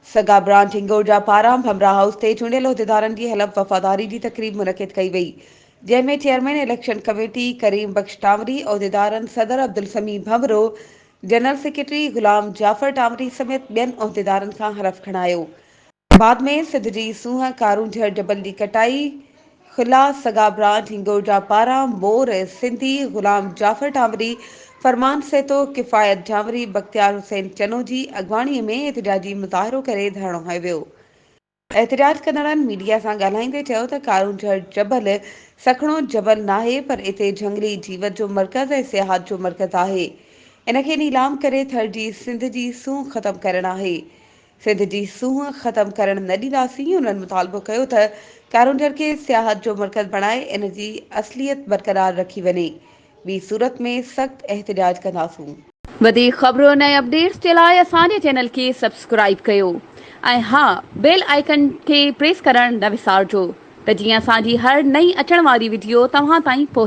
سگا برانچ هنگورجا پاران ڀمرا هائوس تي چونڊيل عهديدارن جي حلف وفاداري جي تقريب منعقد ڪئي وئي، جنهن ۾ chairman election committee Karim Bakhsh Tanwari, عهديدارن صدر عبدالسميع ڀنڀرو، جنرل سيڪريٽري غلام جعفر ٽانوري سميت ٻين عهديدارن کان حلف کڻايو. بعد ۾ سنڌ جي سونهن ڪارونجهر جبل جي ڪٽائي خلاف سگا برانچ هنگورجا پاران مور سنڌي، غلام جعفر ٽانوري، فرمان سهتو، ڪفايت جانوري، بختيار حسين چنو جي اڳواڻي ۾ احتجاجي مظاهرو ڪري ڌرڻو هنيو ويو. احتجاج ڪندڙن ميڊيا سان ڳالهائيندي چيو ته ڪارونجهر جبل سکڻو جبل ناهي پر اتي جهنگلي جيوت جو مرڪز ۽ سياحت جو مرڪز آهي ان کي نيلام ڪري ٿر جي سنڌ جي سونهن ختم ڪرڻ آهي سنڌ جي سونهن ختم ڪرڻ نه ڏينداسين، انهن مطالبو ڪيو ته ڪارونجهر کي سياحت جو مرڪز بڻائي ان جي اصليت برقرار رکي وڃي، ٻي صورت ۾ سخت احتجاج ڪنداسون. وڌيڪ خبرن ۽ اپڊيٽس جي لاء اسان جي چينل کي سبسڪرائيب ڪيو ۽ ها بيل آئيڪن کي پريس ڪرڻ نه وسارجو ته جيئن اسان جي هر نئين اچڻ واري وڊيو توهان تائين پهچي.